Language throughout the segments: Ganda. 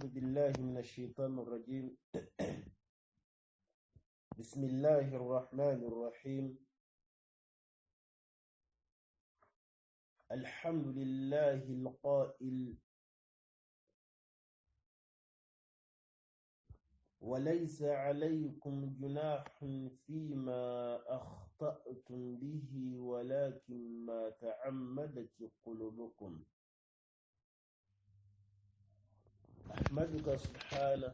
بالله من الشيطان الرجيم. بسم الله الرحمن الرحيم. الحمد لله القائل: وليس عليكم جناح فيما أخطأتم به ولكن ما تعمدت قلوبكم. أحمدك سبحانه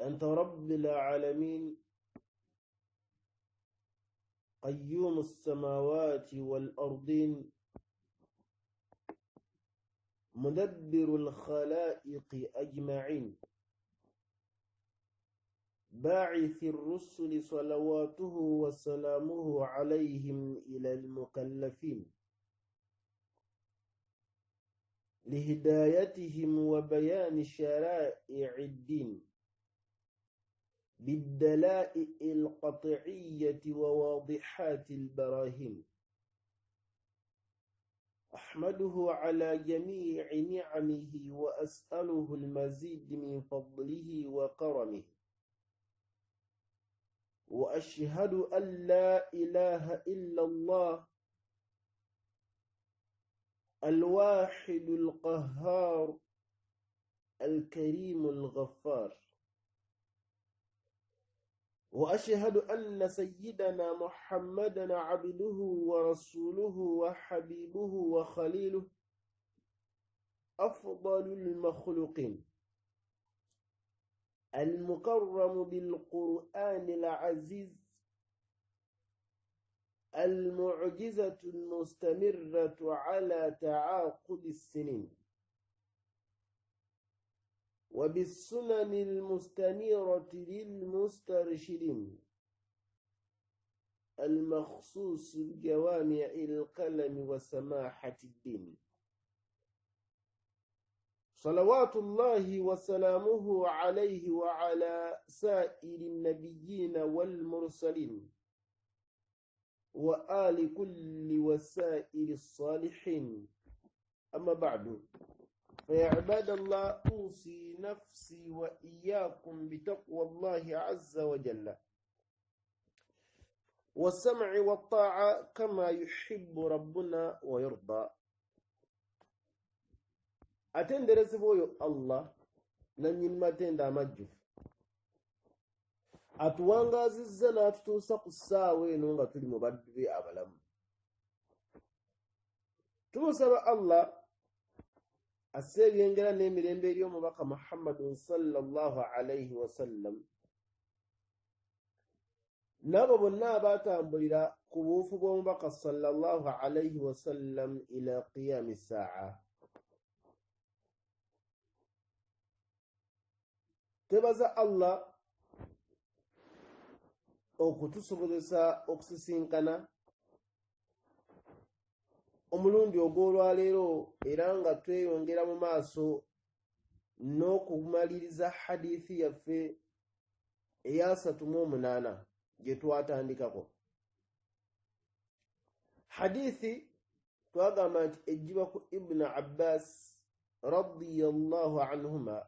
أنت رب العالمين، قيوم السماوات والأرضين، مدبر الخلائق أجمعين، باعث الرسل صلواته وسلامه عليهم إلى المكلفين لهدايتهم وبيان شرائع الدين بالدلائل القطعية وواضحات البراهين. أحمده على جميع نعمه وأسأله المزيد من فضله وكرمه، وأشهد أن لا إله إلا الله الواحد القهار الكريم الغفار، وأشهد أن سيدنا محمدا عبده ورسوله وحبيبه وخليله أفضل المخلوقين، المكرم بالقرآن العزيز، المعجزة المستمرة على تعاقب السنين، وبالسنن المستنيرة للمسترشدين، المخصوص بجوامع القلم وسماحة الدين، صلوات الله وسلامه عليه وعلى سائر النبيين والمرسلين وآل كل وسائر الصالحين. أما بعد، فيا عباد الله، أوصي نفسي وإياكم بتقوى الله عز وجل والسمع والطاعة كما يحب ربنا ويرضى. Atenderezebwa oyo Allah nannyini matendo amajjuvu, atuwangaazizza n'atutuusa ku ssaawa eno nga tuli mu baddu be abalamu. Tumusaba Allah asse ebyengera n'emirembe eri omubaka Muhammadun sallallahu alaihi wasallam n'abo bonna abaatambulira ku buufu bw'omubaka sallallahu alaihi wasallam ila qiyami saa'a. Twebaza Allah okutusobozesa okusisinkana omulundi ogw'olwaleero, era nga tweyongera mu maaso n'okumaliriza hadithi yaffe eya 38 gye twatandikako. Hadithi twagamba nti ejjibwa ku Ibn Abbas radiyallahu anhuma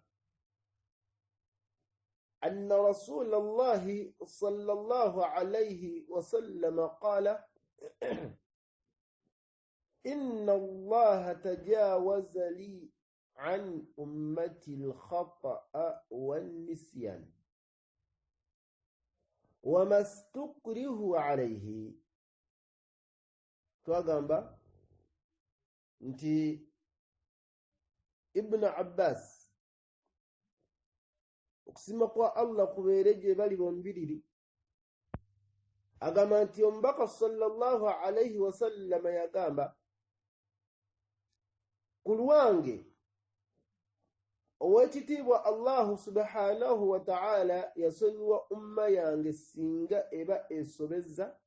أن رسول الله صلى الله عليه وسلم قال: إن الله تجاوز لي عن أمتي الخطأ والنسيان وما استكره عليه. Twagamba nti Ibn Abbas, okusima kwa Allah kubeere gye bali bombiriri, agamba nti omubaka sallallahu alaihi wasallama yagamba, ku lwange oweekitiibwa Allahu subhanahu wa ta'ala yasonyiwa umma yange singa eba esobezza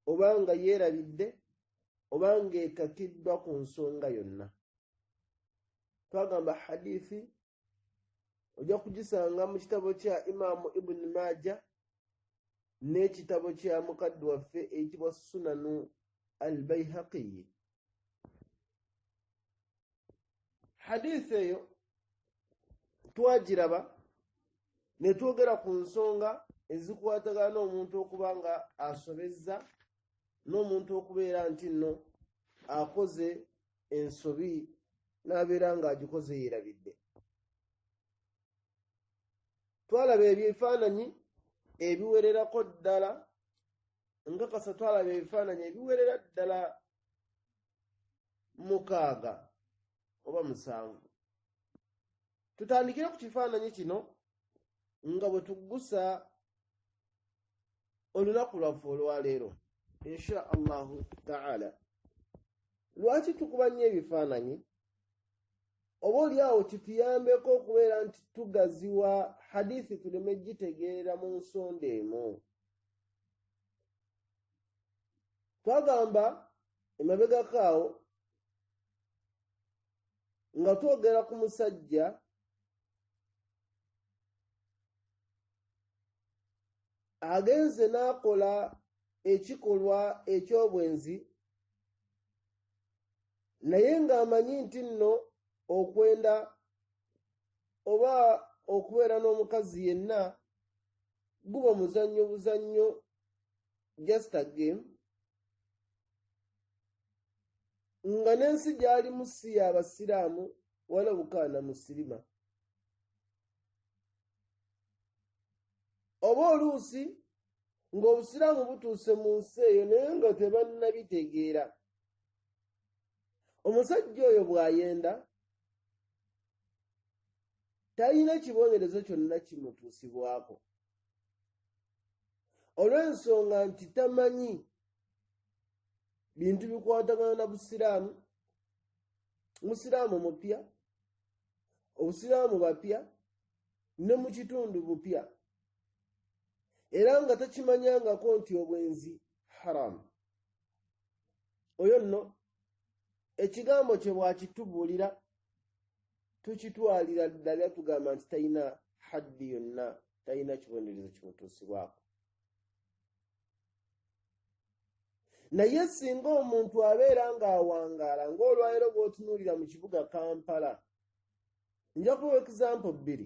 oba nga yeerabidde oba ng'ekakiddwa ku nsonga yonna. Twagamba hadithi ojja kugisanga mu kitabo kya Imaamu Ibn Maja n'ekitabo kya mukadde waffe eyitibwa Sunanu Al-Bayhaqiyi. Hadithi eyo twagiraba ne twogera ku nsonga ezikwatagana n'omuntu okuba nga asobezza n'omuntu okubeera nti nno akoze ensobi n'abeera ng'agikoze yeerabidde. Twalaba ebifaananyi ebiwererako ddala, nkakasa twalaba ebifaananyi ebiwerera ddala 6 oba 7. Tutandikire ku kifaananyi kino nga bwe tuggusa olunaku lwaffe olwaleero insha Allahu taala. Lwaki tukuba nnyo ebifaananyi? Oba oli awo kituyambeko okubeera nti tugaziwa hadithi tuleme gitegeerera mu nsonda emu. Twagamba emabegako awo nga twogera ku musajja agenze n'akola ekikolwa eky'obwenzi naye ng'amanyi nti nno okwenda oba okubeera n'omukazi yenna guba muzannyo buzannyo, just a game, nga n'ensi gy'alimu si y'abasiraamu wala bukaana musirima. Oba oluusi ng'obusiraamu butuuse mu nsi eyo naye nga tebannabitegeera. Omusajja oyo bw'ayenda talina kibonerezo kyonna kimutuusibwako olw'ensonga nti tamanyi bintu bikwatagana na busiraamu. Musiraamu mupya, obusiraamu bapya, ne mu kitundu bupya, era nga takimanyangako nti obwenzi haramu. Oyo nno ekigambo kye bwakitubuulira tukitwalira ddala, tugamba nti talina haddi yonna, talina kibonerezo kimutuusibwako. Naye singa omuntu abeera ng'awangaala ng'olwaleero bw'otunuulira mu kibuga Kampala, nja kuwa example 2.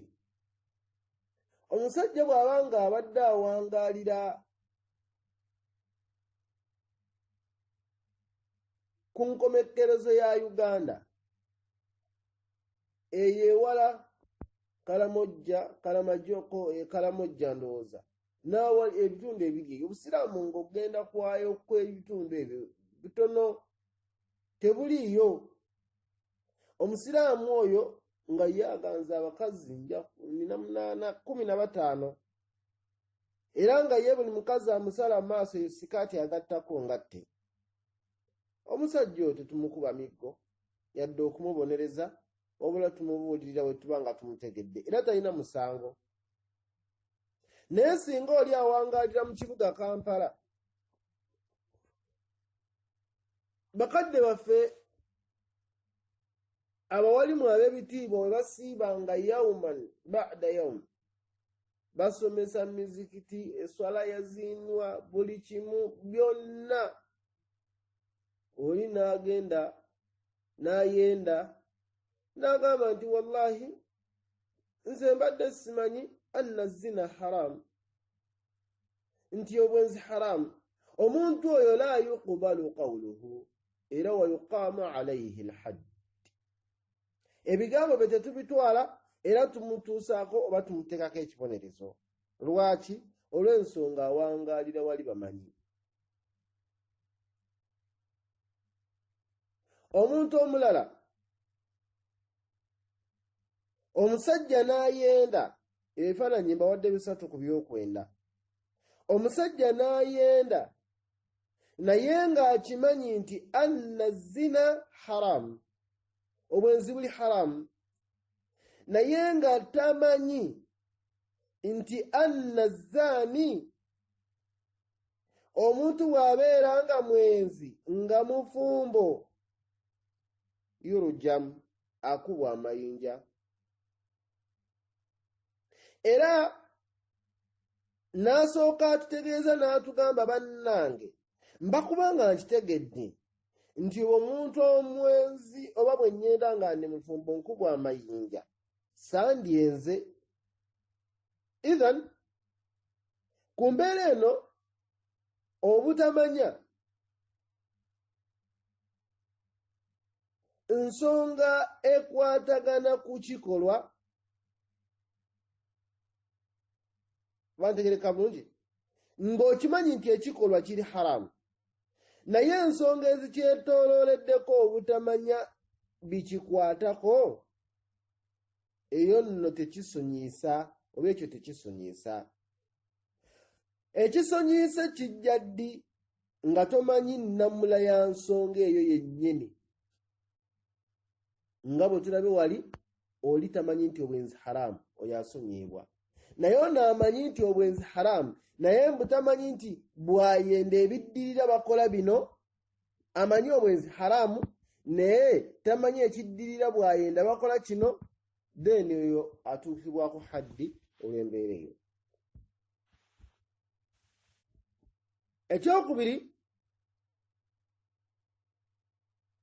Omusajja bw'aba ng'abadde awangaalira ku nkomekkerezo ya Uganda eyo ewala Kalamojja, Kalamajoko, Kalamojja ndowooza n'awali ebitundu ebiri eyo, obusiraamu ng'ogenda kwayo kw'ebitundu ebyo bitono tebuliiyo. Omusiraamu oyo nga ye aganza abakazi nina 8 15, era nga ye buli mukazi amusala amaaso eyo sikaati agattako ngatte. Omusajja oyo tetumukuba miggo yadde okumubonereza, wabula tumubuulirira bwe tuba nga tumutegedde, era talina musango. Naye singa oli awangaalira mu kibuga Kampala, bakadde baffe abawalimu ab'ebitiibwa we basiibanga yawman ba'da yawm, basomesa mizikiti, eswala yaziinwa, buli kimu byonna. Oli n'agenda n'ayenda n'agamba nti wallahi nze mbadde simanyi anna zina haramu, nti obwenzi haramu. Omuntu oyo la yuqbalu qawluhu era wa yuqamu alayhi alhadd, ebigambo bye tetubitwala era tumutuusaako oba tumuteekako ekibonerezo. Lwaki? Olw'ensonga awangaalira wali bamanyi. Omuntu omulala, omusajja n'ayenda, ebifaananyi mbawadde 3 ku by'okwenda. Omusajja n'ayenda naye ng'akimanyi nti anna zina haramu, obwenzi buli haramu, naye nga tamanyi nti anna zaani, omuntu bw'abeera nga mwenzi nga mufumbo, yurujamu, akubwa amayinja. Era n'asooka atutegeeza n'atugamba, bannange mbakubanga nkitegedde Nti omuntu omwenzi oba bwe nnyenda nga ndi mufumbo nkubwa amayinja, sandyenze. Ithan ku mbeera eno obutamanya nsonga ekwatagana ku kikolwa, bantegereka bulungi, ng'okimanyi nti ekikolwa kiri haramu, naye ensonga ezikyetoolooleddeko obutamanya bikikwatako, eyo nno tekisonyiisa oba ekyo tekisonyiisa. Ekisonyiisa kijja ddi? Nga tomanyi nnamula ya nsonga eyo yennyini, nga bwe tulabe wali oli tamanyi nti obwenzi haramu, oyo asonyiibwa. Naye ono amanyi nti obwenzi haramu, naye mbu tamanyi nti bw'ayenda ebiddirira bakola bino. Amanyi obwenzi haramu, naye tamanyi ekiddirira bw'ayenda bakola kino, then oyo atuukibwako haddi olw'embeera eyo. Ekyokubiri,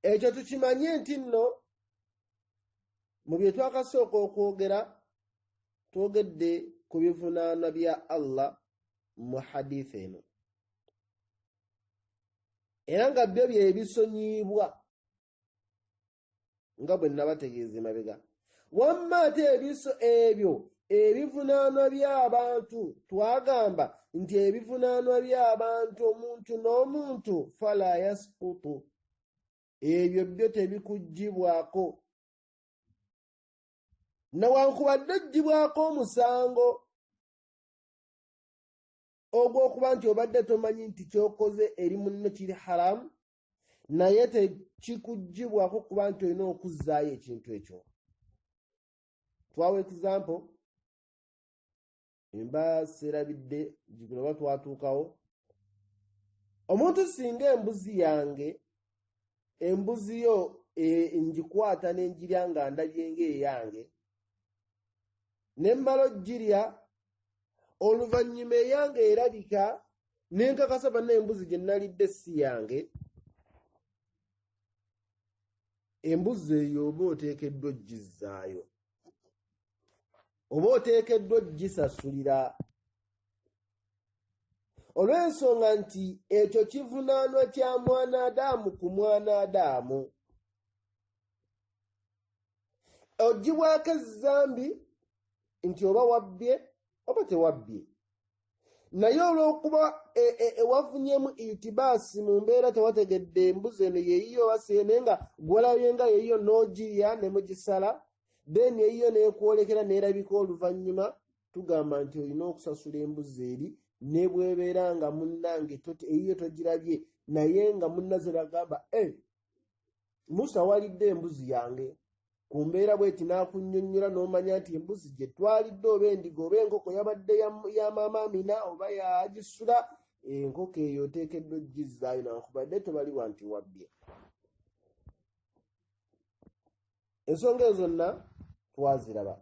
ekyo tukimanye nti nno mu bye twakasooka okwogera, twogedde ku bivunaanwa bya Allah mu haditha eno, era nga byo bye bisonyiibwa nga bwe nabategeeza emabega. Wamma ate ebiso ebyo ebivunaanwa by'abantu, twagamba nti ebivunaanwa by'abantu omuntu n'omuntu fala yasqutu, ebyo byo tebikuggyibwako, newankubadde oggyibwako omusango ogw'okuba nti obadde tomanyi nti ky'okoze eri munno kiri haramu, naye tekikuggyibwako kuba nti olina okuzzaayo ekintu ekyo. Twawa example emba seerabidde jjukira oba twatuukawo, omuntu singa embuzi yange, embuzi yo ngikwata ne ngirya nga ndabye ng'eyange, ne mmala oggirya, oluvannyuma eyange erabika ne nkakasa banna embuzi gye nalidde si yange, embuzi eyo oba oteekeddwa oggizzaayo, oba oteekeddwa oggisasulira, olw'ensonga nti ekyo kivunaanwa kya mwana Adamu ku mwana Adamu. Oggyibwako ezzambi nti oba wabbye oba tewabbye, naye olw'okuba wafunyemu itibaasi mu mbeera tewategedde embuzi eno yeeyiyo oba si, naye nga gw'olabye nga yeeyiyo n'ogirya ne mugisala, then eyiyo n'ekwolekera n'erabika oluvannyuma, tugamba nti olina okusasula embuzi eri, ne bw'ebeera nga munnange eyiyo togirabye, naye nga munnaze bagamba Musa walidde embuzi yange ku mbeera bw'eti, n'akunnyonnyola n'omanya nti embuzi gye twalidde oba endiga oba enkoko yabadde ya maama Amina oba ya Agisula, enkoko eyo oteekeddwa oggizzaayo nankubadde tobalibwa nti wabbye. Ensonga ezo zonna twaziraba.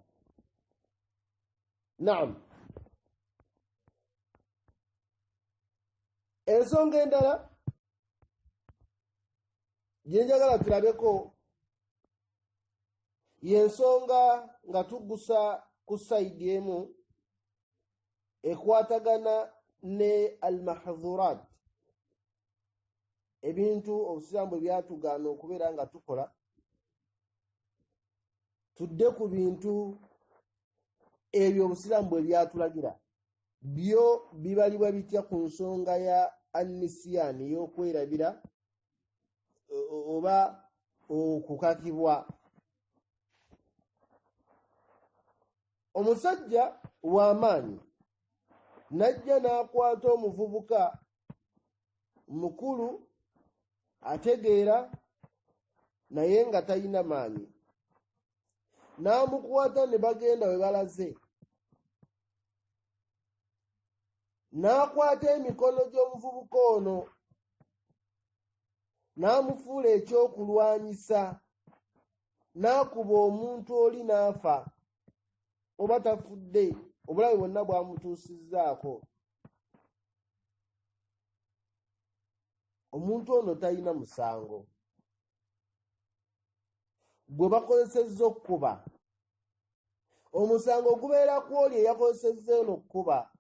Naam, ensonga endala gye njagala tulabeko y'ensonga nga tuggusa ku sayidi emu ekwatagana ne al-mahdhurat, ebintu obusiraamu bwe byatugaana okubeera nga tukola. Tudde ku bintu ebyo obusiraamu bwe byatulagira, byo bibalibwa bitya ku nsonga ya annisiyani, ey'okwerabira oba okukakibwa. Omusajja w'amaanyi n'ajja n'akwata omuvubuka mukulu ategeera naye nga talina maanyi, n'amukwata ne bagenda we balaze, n'akwata emikono gy'omuvubuka ono n'amufuula ekyokulwanyisa, n'akuba omuntu oli n'afa oba tafudde, obulabe bwonna bwamutuusizzaako. Omuntu ono talina musango. gwe bakozesezza okkuba. Omusango gubeera ku oli eyakozesezza eno okkuba,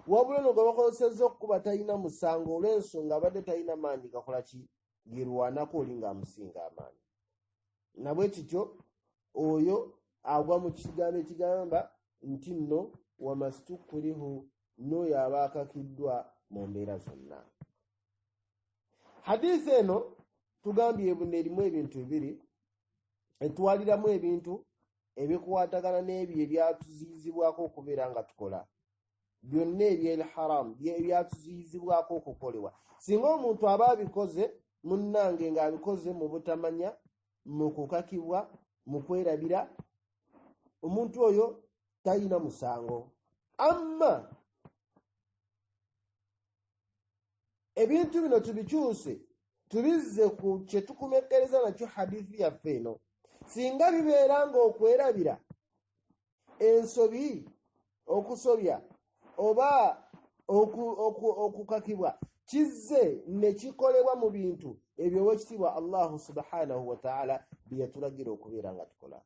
wabula ono gwe bakozesezza okkuba talina musango olw'ensonga abadde talina maanyi gakola ki, gerwanako oli ng'amusinga amaanyi. Nabwe kityo oyo agwa mu kigambo ekigamba nti nno wamastukurihu, n'oyo aba akakiddwa mu mbeera zonna. Hadiisi eno tugambye buno erimu ebintu bibiri, etwaliramu ebintu ebikwatagana n'ebyo ebyatuziyizibwako okubeera nga tukola, byonna ebyel haram ebyatuziyizibwako okukolebwa. Singa omuntu aba abikoze munnange ng'abikoze mu butamanya, mu kukakibwa, mu kwerabira, omuntu oyo talina musango. Amma ebintu bino tubikyuse tubizze ku kye tukomekkereza nakyo hadithi yaffe eno. Singa bibeera ng'okwerabira, ensobi, okusobya oba okukakibwa kizze ne kikolebwa mu bintu ebyo owekitiibwa Allahu subhanahu wa ta'ala bye yatulagira okubeera nga tukola.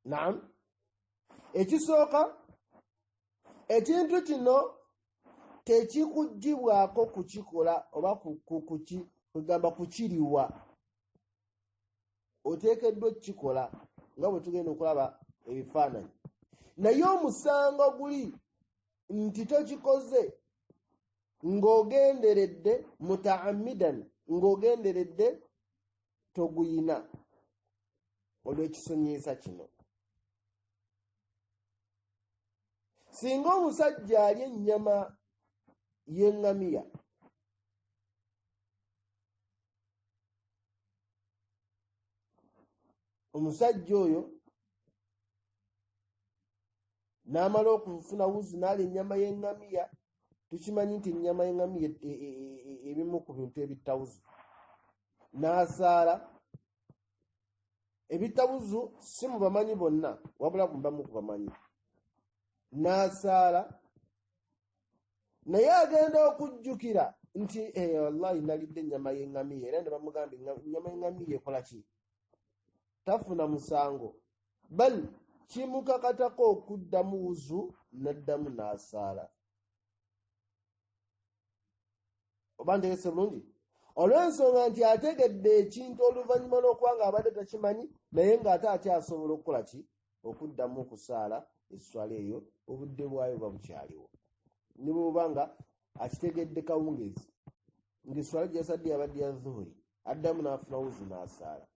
Naam, ekisooka, ekintu kino tekikuggyibwako kukikola oba kugamba kukiriwa, oteekeddwa okukikola nga bwe tugenda okulaba ebifaananyi. Naye omusango guli nti tokikoze ng'ogenderedde, mutaamidan, ng'ogenderedde, toguyina olw'ekisonyiisa kino. Singa omusajja alya ennyama y'eŋŋamiya, omusajja oyo n'amala okufuna wuzu n'alya ennyama y'eŋŋamiya, tukimanyi nti ennyama y'eŋŋamiya ebimu ku bintu ebitta wuzu, n'asaala. Ebitta wuzu si mu bamanyi bonna, wabula mubamu ku bamanyi. N'asaala, naye agenda okujjukira nti wallahi nalidde ennyama y'eŋŋamiya, era ne bamugamba ennyama y'eŋŋamiya ekola ki, tafuna musango, bal kimukakatako okuddamu wuzu n'addamu n'asaala. Oba ntegese bulungi? Olw'ensonga nti ategedde ekintu oluvannyuma lw'okuba nga abadde takimanyi, naye ng'ate akyasobola okukola ki, okuddamu okusaala esswala eyo, obudde bwayo buba bukyaliwo. Ne bw'oba nga akitegedde kawungeezi ng'esswala gye yasadde yabadde ya zuhuri, addamu n'afuna wuzu n'asaala.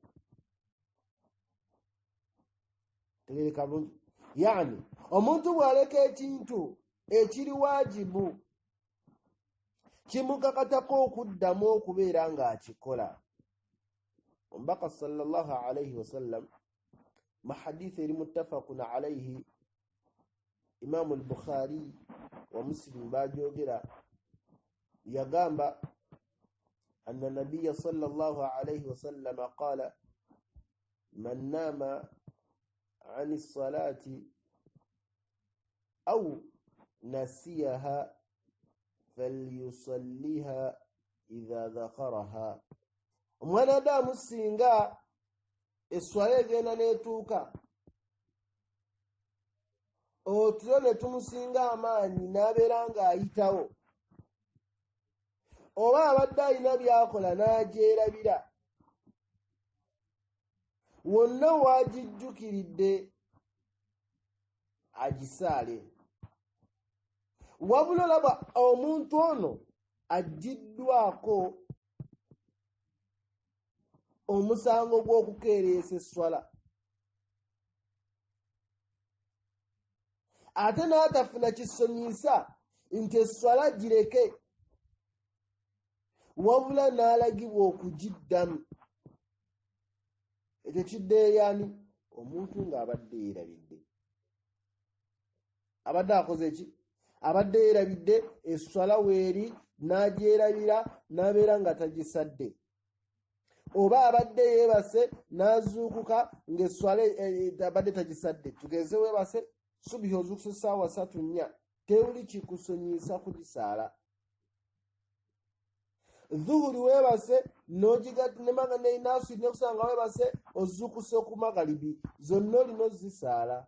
Tegereka bulungi. Yani omuntu bw'aleka ekintu ekiri waajibu, kimukakatako okuddamu okubeera ng'akikola. Omubaka sallallahu alaihi wasallam mu hadithi eri muttafaqun alaihi, Imaamu al-Bukhari wa Muslim bagyogera, yagamba anna nabiyya sallallahu alaihi wasallama qala man nama ani salati au nasiyaha falyusalliha idha dhakaraha. Omwanadamu singa esswala egenda n'etuuka otulo ne tumusinga amaanyi n'abeera ng'ayitawo, oba abadde alina by'akola n'agyerabira, wonna w'agijjukiridde agisaale. Wabula olaba omuntu ono aggiddwako omusango gw'okukeereesa esswala, ate n'atafuna kisonyiisa nti esswala gireke, wabula n'alagibwa okugiddamu. Ekyo kiddeyo ani? Omuntu ng'abadde yeerabidde, abadde akoze ki? Abadde yeerabidde esswala weeri n'agyerabira n'abeera nga tagisadde, oba abadde yeebase n'azuukuka ng'esswala abadde tagisadde. Tugeze weebase subihi ozuukuse ssaawa 3 4, tewuli kikusonyiisa kugisaala. Dhuhuri weebase n'ogigatta nekusanga weebase ozuukuse ku magalibi, zonna olina ozisaala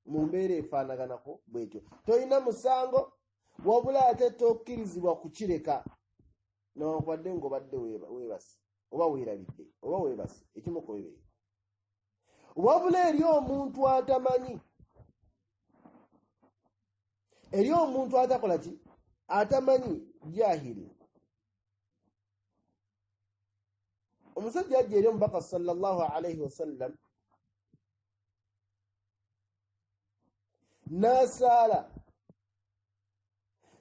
mu mbeera efaanaganako bwetyo. Tolina musango, wabula ate tokkirizibwa kukireka newankubadde ng'obadde weebase oba weerabidde oba weebase, ekimu ku bibiri. Wabula eri omuntu atamanyi, eri omuntu atakola ki, atamanyi, jahili. Omusajja ajja eri omubaka sallallahu alaihi wasallam n'asaala,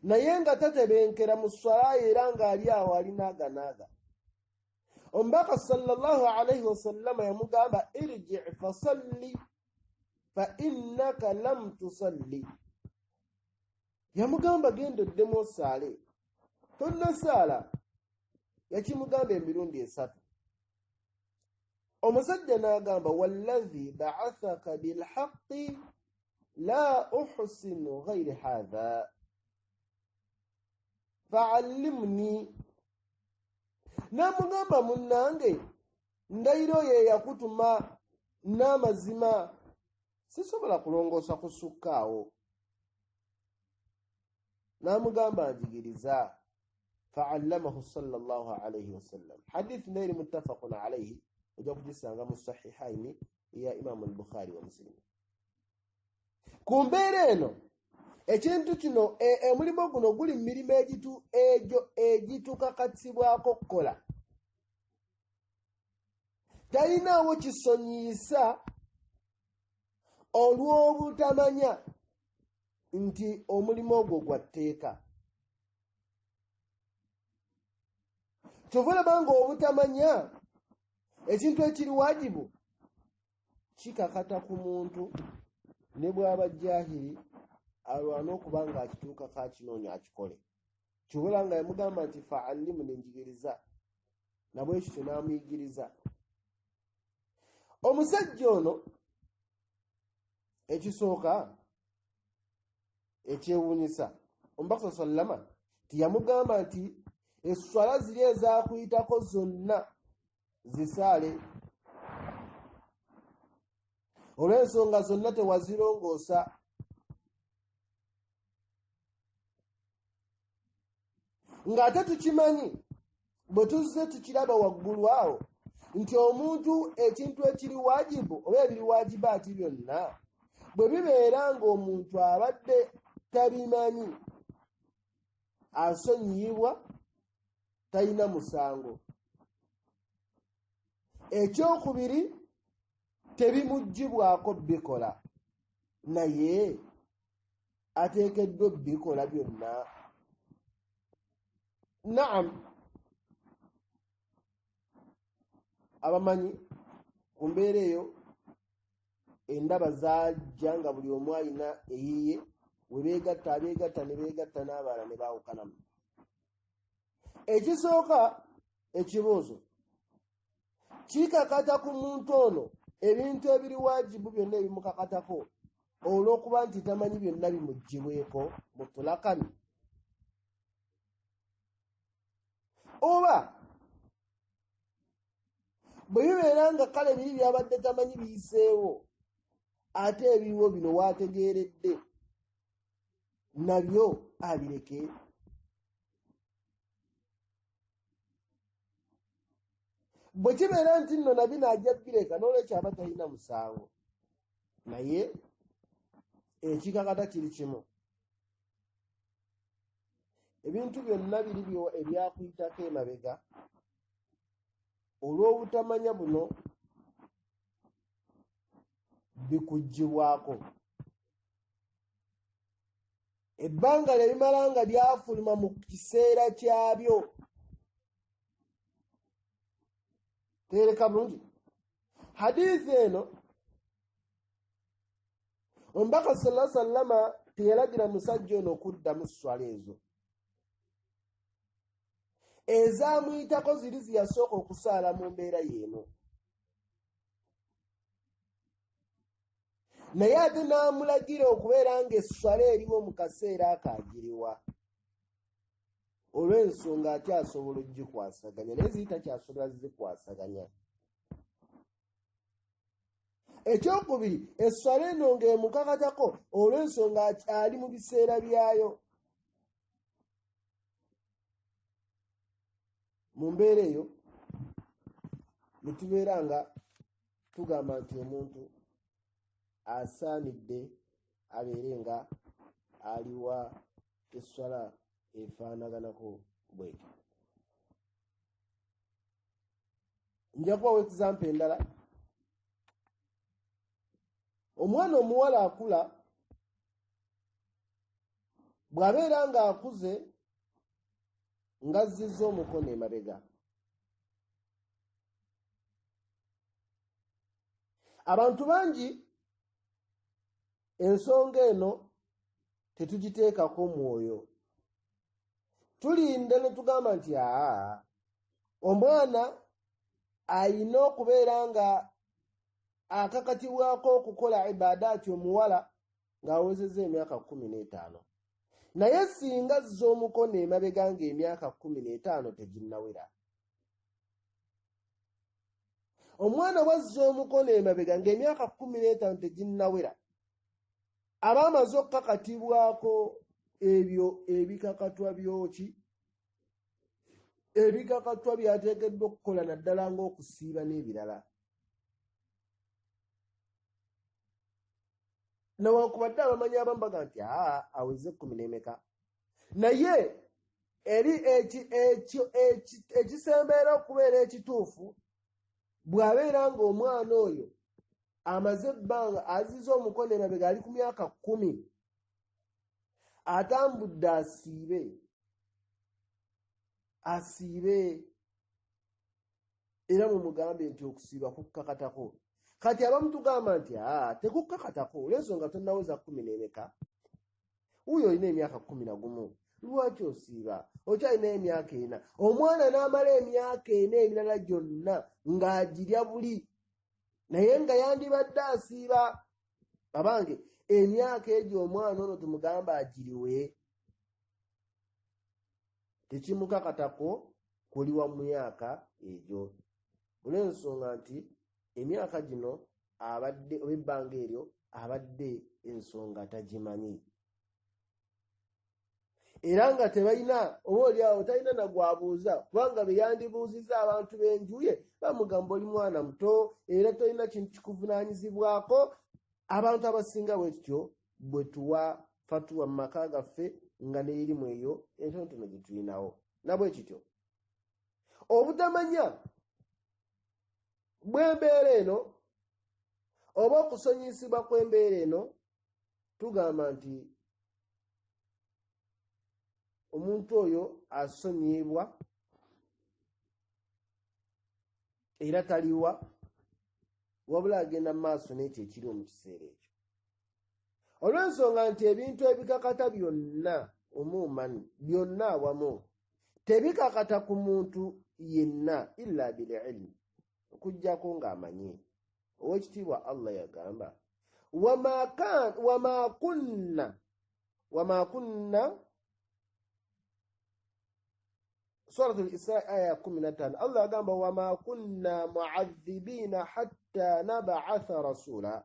naye nga tatebenkera mu swala era ng'ali awo ali naaga naaga. Omubaka sallallahu alaihi wasallama yamugamba irji fasalli fa innaka lam tusalli. Yamugamba genda oddemu osaale, tonnasaala. Yakimugamba emirundi esatu. Omusajja n'agamba walladhi ba'athaka bilhaqqi la uhsinu ghayri hadha fa'allimni. N'amugamba munnange, ndayiro ye yakutuma n'amazima, sisobola kulongoosa kusukka awo. N'amugamba njigiriza. Fa'allamahu sallallahu alayhi wasallam. Hadith nairi muttafaqun alayhi, ojja kugisanga mu sahihaini ya Imamu al-Bukhari wa Muslim. Ku mbeera eno, ekintu kino, omulimu guno guli mu mirimu egyo egitukakatibwako okukola. Talinaawo kisonyiisa olw'obutamanya nti omulimu ogwo gwa tteeka. Kyova olaba ng'obutamanya ekintu ekiri wajibu kikakata ku muntu ne bw'aba jahili alwana okuba ng'akituukako akinoonya akikole. Kyova olaba nga yamugamba nti fa'allimni, njigiriza, nabwe kityo n'amuyigiriza. Omusajja ono ekisooka ekyewuunyisa, omubaka sallama tiyamugamba nti esswala ziri ezaakuyitako zonna zisaale, olw'ensonga zonna tewazirongoosa. Ng'ate tukimanyi bwe tuzze tukiraba waggulu awo nti omuntu ekintu ekiri wajibu oba ebiri wajibaati byonna bwe bibeera ng'omuntu abadde tabimanyi asonyiyibwa, talina musango. Ekyokubiri, tebimuggyibwako bikola, naye ateekeddwa bikola byonna. Naam, abamanyi ku mbeera eyo endaba zajja nga buli omu alina eyiye, we beegatta abeegatta ne beegatta n'abalala ne baawukanamu. Ekisooka, ekibuuzo kikakata ku muntu ono ebintu ebiri wajibu byonna ebimukakatako olw'okuba nti tamanyi byonna bimuggyibweko mutulakani, oba bwe bibeera nga kale biri byabadde tamanyi biyiseewo, ate ebiriwo bino waategeeredde nabyo abireke. Bwe kibeera nti nno nabino ajja bireka, n'olwekyo aba talina musango, naye ekikakata kiri kimu, ebintu byonna biri ebyakuyitako emabega olw'obutamanya buno bikuggyibwako. Ebbanga lye limala nga lyafuluma mu kiseera kyabyo. Teereka bulungi hadithi eno. Omubaka sallallahu alaihi wasallama teyalagira musajja ono okuddamu swala ezo ezaamuyitako ziri ziyasooka okusaala mu mbeera yeeno, naye ate n'amulagira okubeera ng'esswala eriwo mu kaseera ako agiriwa. Olw'ensonga akyasobola ogikwasaganya, naye ziri takyasobola zikwasaganya. Ekyokubiri, esswala eno ng'emukakatako olw'ensonga ali mu biseera byayo. Mu mbeera eyo ne tubeera nga tugamba nti omuntu asaanidde abeere nga aliwa esswala efaanaganako bwetyo. Nja kubawa example endala. Omwana omuwala akula, bw'abeera ng'akuze ng'azzizza omukono emabega, abantu bangi ensonga eno tetugiteekako mwoyo. Tulinda ne tugamba nti aa, omwana ayina okubeera nga akakatibwako okukola ibadaati omuwala ng'awezezza emyaka 15. Naye singa azza omukono emabega ng'emyaka 15 teginnawera, omwana bw'azza omukono emabega ng'emyaka 15 teginnawera, aba amaze okukakatibwako ebyo ebikakatwa byoki, ebikakatwa byateekeddwa okukola naddala ng'okusiiba n'ebirala. Newankubadde abamanyi abamu baga nti aa aweze 14, naye eri ekisembeera okubeera ekituufu bw'abeera ng'omwana oyo amaze ebbanga aziza omukono emabega ali ku myaka 10, atambudde asiibe, era mumugambe nti okusiiba kukkakatako. Kati abamu tugamba nti aa tekukkakatako olw'ensonga tonnaweza 14, wuuyo olina emyaka 11, lwaki osiiba? Okyalina emyaka 4. Omwana n'amala emyaka 4 emirala gyonna ng'agirya buli, naye nga yandibadde asiiba. Abange, emyaka egyo omwana ono tumugamba agiriwe, tekimukakatako kuliwa mu myaka egyo, olw'ensonga nti emyaka gino abadde oba ebbanga eryo abadde ensonga tagimanyi, era nga tebalina oba oli awo talina na gwabuuza, kubanga be yandibuuzizza abantu b'enju ye bamugamba oli mwana muto era tolina kintu kikuvunaanyizibwako. Abantu abasinga bwe tutyo bwe tuwa fatuwa mu maka gaffe nga n'erimu eyo entonotono gye tulinawo. Nabwe kityo obutamanya bw'embeera eno oba okusonyisibwa kw'embeera eno, tugamba nti omuntu oyo asonyibwa era taliwa, wabula agenda mu maaso n'ekyo ekiriwo mu kiseera ekyo, olw'ensonga nti ebintu ebikakata byonna umuman byonna awamu tebikakata ku muntu yenna illa bil ilmi, okuggyako ng'amanyi. Oweekitiibwa Allah yagamba wama kunna Suratul Isra aya 15, Allah agamba wama kunna mu'adhibina hatta nab'atha rasula,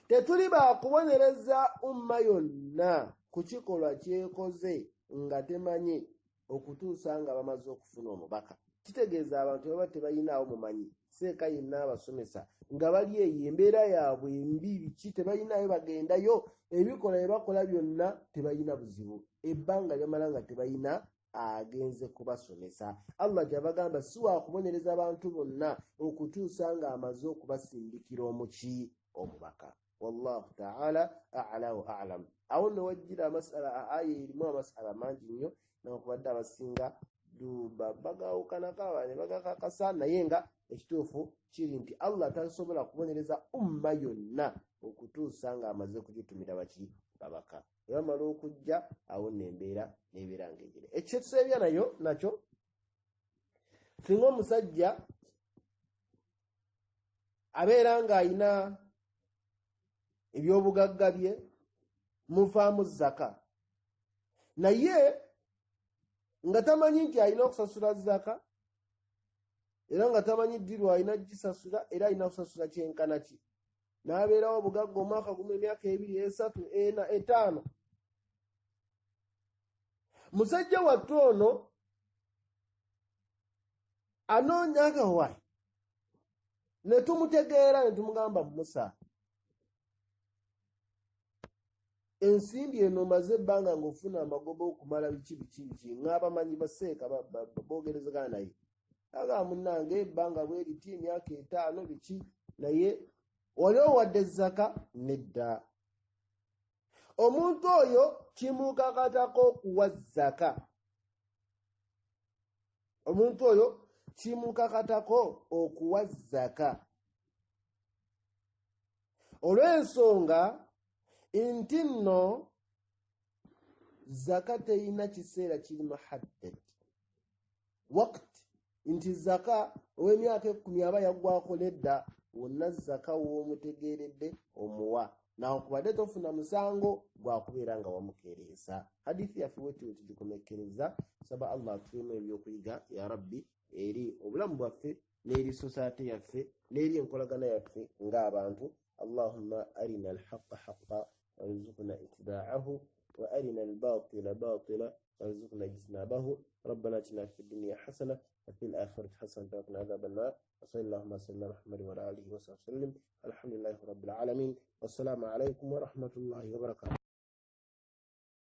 tetuli baakubonereza umma yonna ku kikolwa kyekoze nga temanyi okutuusa nga bamaze okufuna omubaka. Kitegeeza abantu baba tebayinaawo mumanyi seeka yenna abasomesa nga bali eyo embeera yaabwe embi biki tebayinaayo, bagendayo ebikola bye bakola byonna tebalina buzibu, ebbanga lyamala nga tebalina agenze kubasomesa. Allah gy'abagamba si wakubonereza abantu bonna okutuusa ng'amaze okubasindikira omuki omubaka. Wallahu ta'ala a'la wa a'lam. Awo nno wajjira amasala aya erimu amasala mangi nnyo, newankubadde abasinga bagawukanako ne bagakakasa, naye nga ekituufu kiri nti Allah tasobola kubonereza umma yonna okutuusa ng'amaze kugitumira baki babaka. Bwe bamala okujja awo nno embeera n'ebeera ng'egira. Ekyo kyetuseebya nayo nakyo, singa omusajja abeera ng'ayina ebyobugagga bye muvaamu zaka, naye Nga tamanyi nti alina okusasula zaka, era nga tamanyi ddi lw'alina gisasula, era alina kusasula kyenkana ki. N'abeerawo obugagga omwaka gumu, emyaka 2, 3, 4, 5. Musajja wattu ono anoonya akawayi, ne tumutegeera ne tumugamba, Musa, ensimbi eno omaze ebbanga ng'ofuna amagoba okumala biki biki biki, ng'abamanyi baseeka boogerezegana naye. Agamba, munnange ebbanga bwe riti, emyaka 5 biki, naye wali owadde zaka? Nedda. Omuntu oyo kimukakatako okuwa zaka. Omuntu oyo kimukakatako okuwa zaka olw'ensonga nti nno zaka teyina kiseera kiri muhaddad waqt, nti zaka ow'emyaka 10 aba yaggwako nedda. Wonna zaka w'omutegeeredde omuwa, nawakubadde tofuna musango gwakubeera nga wamukereesa. Hadithi yaffe bwetyo tugikomekkereza. Saba Allah atuwemu ebyokuyiga ya Rabbi eri obulamu bwaffe n'eri society yaffe n'eri enkolagana yaffe ng'abantu. Allahumma arina alhaqa haqa warzuqna itibaahu wa arina albatila batila warzuqna ijtinabahu. Rabbana atina fi dunya hasana wa fil akhirati hasanatan wa qina adhaban nar. Wa sallallahu wa sallam Muhammad wa ala alihi wa sahbihi wasallam. Alhamdulillahi rabbil alamin. Wassalamu alaykum wa rahmatullahi wa barakatuh.